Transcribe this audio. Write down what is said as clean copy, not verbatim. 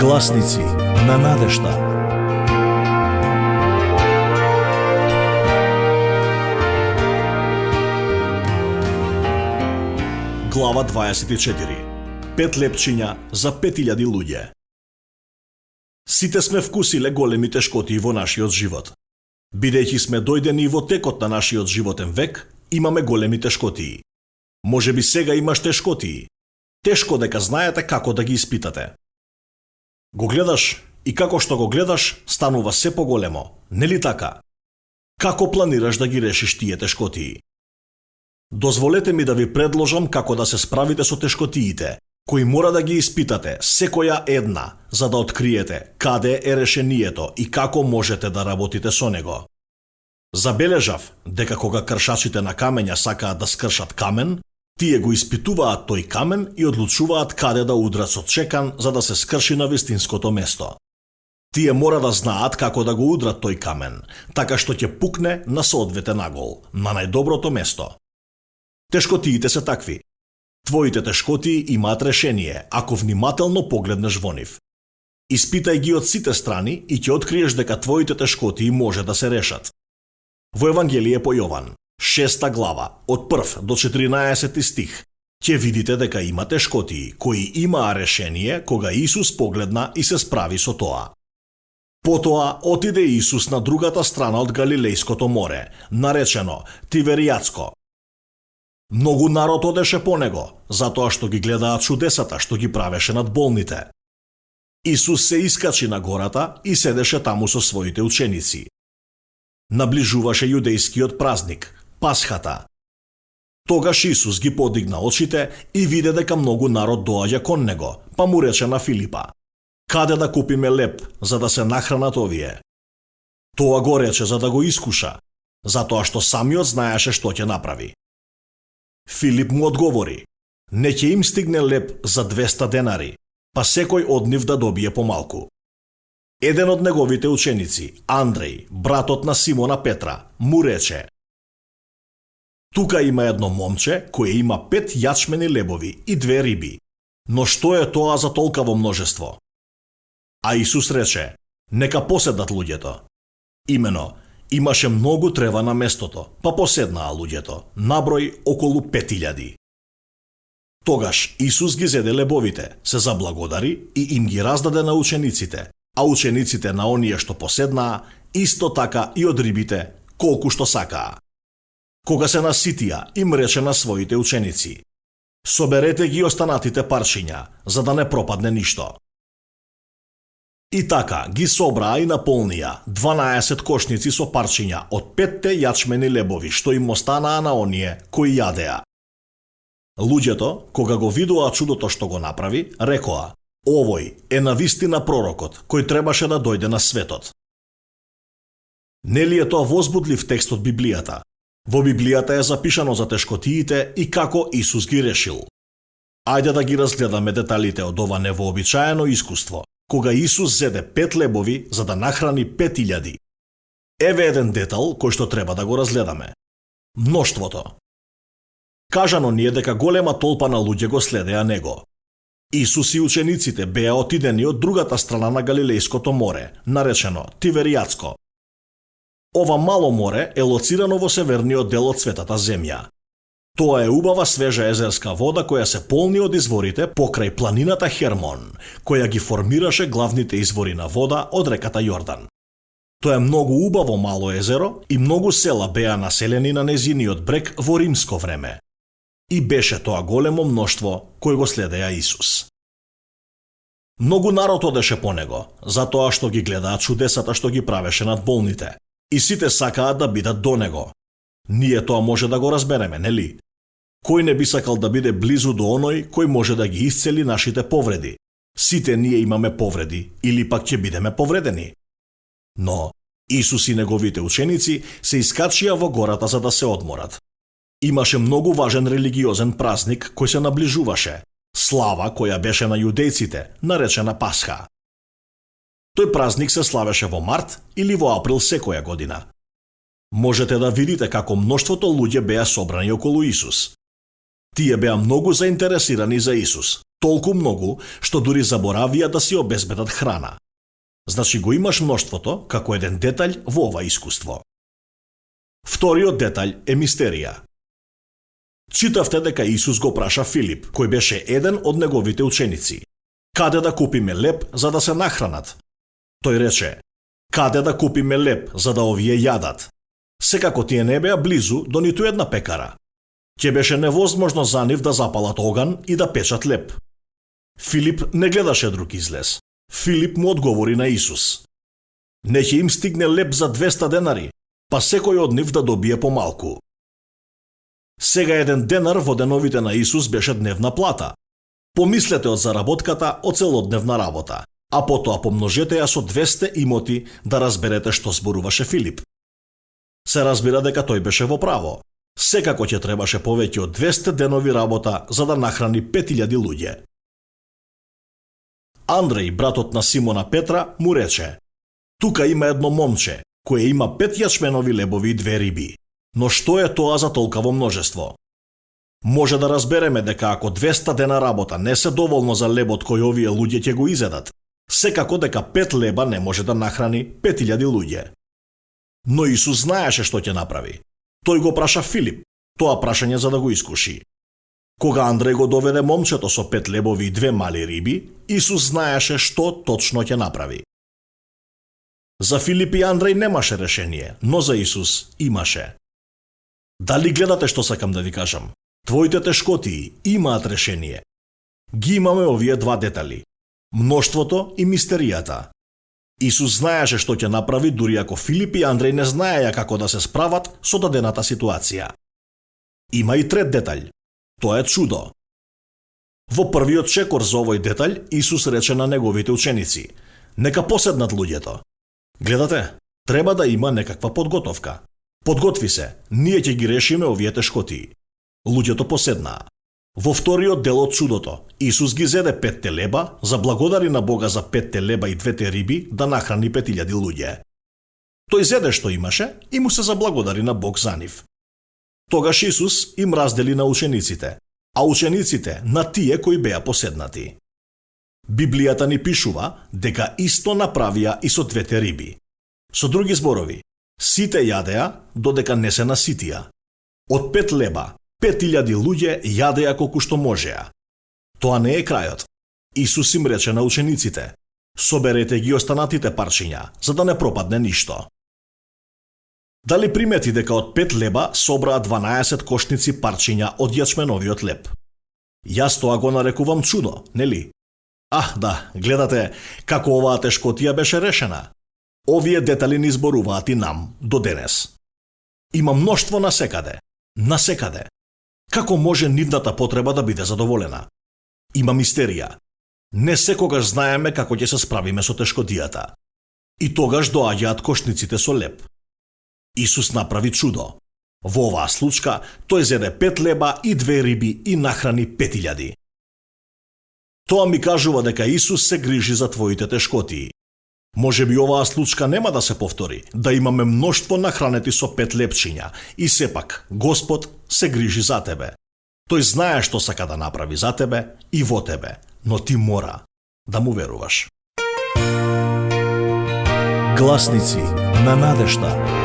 Гласници на надежда. Глава 24. 5 лепчиња за 5000 луѓе. Сите сме вкусиле големи тешкотии во нашиот живот. Бидејќи сме дојдени во текот на нашиот животен век, имаме големи тешкотии. Можеби сега имаш тешкотии. Тешко дека знаете како да ги испитате. Го гледаш и како што го гледаш, станува се поголемо, нели така? Како планираш да ги решиш тие тешкотии? Дозволете ми да ви предложам како да се справите со тешкотиите, кои мора да ги испитате, секоја една, за да откриете каде е решението и како можете да работите со него. Забележав дека кога кршачите на камења сакаат да скршат камен, тие го испитуваат тој камен и одлучуваат каде да удрат со чекан за да се скрши на вистинското место. Тие мора да знаат како да го удрат тој камен, така што ќе пукне на соодветен агол, на најдоброто место. Тешкотиите се такви. Твоите тешкотии имаат решение, ако внимателно погледнеш во нив. Испитај ги од сите страни и ќе откриеш дека твоите тешкотии може да се решат. Во Евангелие по Јован, 6 глава, од 1 до 14 стих, ќе видите дека има тешкотии, кои имаа решение кога Исус погледна и се справи со тоа. Потоа отиде Исус на другата страна од Галилејското море, наречено Тиверијатско. Многу народ одеше по него, затоа што ги гледаат чудесата што ги правеше над болните. Исус се искачи на гората и седеше таму со своите ученици. Наближуваше јудејскиот празник, Пасхата. Тогаш Исус ги подигна очите и виде дека многу народ доаѓа кон него, па му рече на Филипа: "Каде да купиме леп за да се нахранат овие?" Тоа го рече за да го искуша, затоа што самиот знаеше што ќе направи. Филип му одговори: "Не ќе им стигне леп за 200 денари, па секој од нив да добие помалку." Еден од неговите ученици, Андреј, братот на Симона Петра, му рече: "Тука има едно момче кое има 5 јачмени лебови и 2 риби, но што е тоа за толкаво множество?" А Исус рече: "Нека поседат луѓето." Имено, имаше многу трева на местото, па поседнаа луѓето, наброј околу 5000. Тогаш Исус ги зеде лебовите, се заблагодари и им ги раздаде на учениците, а учениците на оние што поседнаа, исто така и од рибите, колку што сакаа. Кога се наситија, им рече на своите ученици: "Соберете ги останатите парчиња, за да не пропадне ништо." И така ги собраа и наполнија 12 кошници со парчиња од 5 јачмени лебови што им останаа на оние кои јадеа. Луѓето, кога го видоа чудото што го направи, рекоа: "Овој е навистина пророкот кој требаше да дојде на светот." Нели е тоа возбудлив текст од Библијата? Во Библијата е запишано за тешкотиите и како Исус ги решил. Ајде да ги разгледаме деталите од ова невообичаено искуство, кога Исус зеде 5 лебови за да нахрани 5000. Еве еден детал кој што треба да го разгледаме. Мноштвото. Кажано ни е дека голема толпа на луѓе го следеа него. Исус и учениците беа отидени од другата страна на Галилејското море, наречено Тиверијатско. Ова мало море е лоцирано во северниот дел од светата земја. Тоа е убава свежа езерска вода која се полни од изворите покрај планината Хермон, која ги формираше главните извори на вода од реката Јордан. Тоа е многу убаво мало езеро и многу села беа населени на незиниот брег во римско време. И беше тоа големо мноштво кој го следеа Исус. Многу народ одеше по него, затоа што ги гледаат чудесата што ги правеше над болните. И сите сакаат да бидат до него. Ние тоа може да го разбереме, нели? Кој не би сакал да биде близу до оној кој може да ги исцели нашите повреди? Сите ние имаме повреди или пак ќе бидеме повредени. Но Исус и неговите ученици се искачија во гората за да се одморат. Имаше многу важен религиозен празник кој се наближуваше, слава која беше на јудејците, наречена Пасха. Тој празник се славеше во март или во април секоја година. Можете да видите како мноштвото луѓе беа собрани околу Исус. Тие беа многу заинтересирани за Исус. Толку многу, што дури заборавија да си обезбедат храна. Значи го имаш мноштвото како еден детаљ во ова искуство. Вториот детаљ е мистерија. Читавте дека Исус го праша Филип, кој беше еден од неговите ученици, каде да купиме леб за да се нахранат. Тој рече, каде да купиме леб за да овие јадат? Секако тие не беа близу до ниту една пекара. Ќе беше невозможно за нив да запалат оган и да печат леб. Филип не гледаше друг излез. Филип му одговори на Исус. Не ќе им стигне леб за 200 денари, па секој од нив да добие помалку. Сега 1 денар во деновите на Исус беше дневна плата. Помислете од заработката од целодневна работа, а потоа помножете ја со 200 имоти да разберете што зборуваше Филип. Се разбира дека тој беше во право. Секако ќе требаше повеќе од 200 денови работа за да нахрани 5000 луѓе. Андреј, братот на Симона Петра, му рече: тука има едно момче, кое има 5 јачменови лебови и 2 риби. Но што е тоа за толкаво множество? Може да разбереме дека ако 200 дена работа не се доволно за лебот кој овие луѓе ќе го изедат, секако дека 5 леба не може да нахрани 5000 луѓе. Но Исус знаеше што ќе направи. Тој го праша Филип, тоа прашање за да го искуши. Кога Андреј го доведе момчето со 5 лебови и 2 мали риби, Исус знаеше што точно ќе направи. За Филип и Андреј немаше решение, но за Исус имаше. Дали гледате што сакам да ви кажам? Твоите тешкотии имаат решение. Ги имаме овие два детали: мноштвото и мистеријата. Исус знаеше што ќе направи дури ако Филип и Андреј не знаеја како да се справат со дадената ситуација. Има и трет детаљ. Тоа е чудо. Во првиот чекор за овој детаљ Исус рече на неговите ученици: нека поседнат луѓето. Гледате, треба да има некаква подготовка. Подготви се, ние ќе ги решиме овие тешкотии. Луѓето поседнаа. Во вториот дел од чудото, Исус ги зеде 5 леба, заблагодари на Бога за 5 леба и 2 риби да нахрани 5000 луѓе. Тој зеде што имаше и му се заблагодари на Бог за нив. Тогаш Исус им раздели на учениците, а учениците на тие кои беа поседнати. Библијата ни пишува дека исто направија и со 2 риби. Со други зборови, сите јадеа додека не се наситија. Од 5 леба 5000 луѓе јадеа колку што можеа. Тоа не е крајот. Исус им рече на учениците: соберете ги останатите парчиња, за да не пропадне ништо. Дали примети дека од 5 леба собраа 12 кошници парчиња од јачменовиот леб? Јас тоа го нарекувам чудо, нели? Да, гледате како оваа тешкотија беше решена. Овие детали ни зборуваат и нам до денес. Има мноштво насекаде. Насекаде. Како може нивната потреба да биде задоволена? Има мистерија. Не секогаш знаеме како ќе се справиме со тешкотијата. И тогаш доаѓаат кошниците со леб. Исус направи чудо. Во оваа случка тој зеде 5 леба и 2 риби и нахрани 5000. Тоа ми кажува дека Исус се грижи за твоите тешкотии. Може би оваа случка нема да се повтори, да имаме мноштво нахранети со 5 лепчиња, и сепак Господ се грижи за тебе. Тој знае што сака да направи за тебе и во тебе, но ти мора да му веруваш. Гласници на надежда.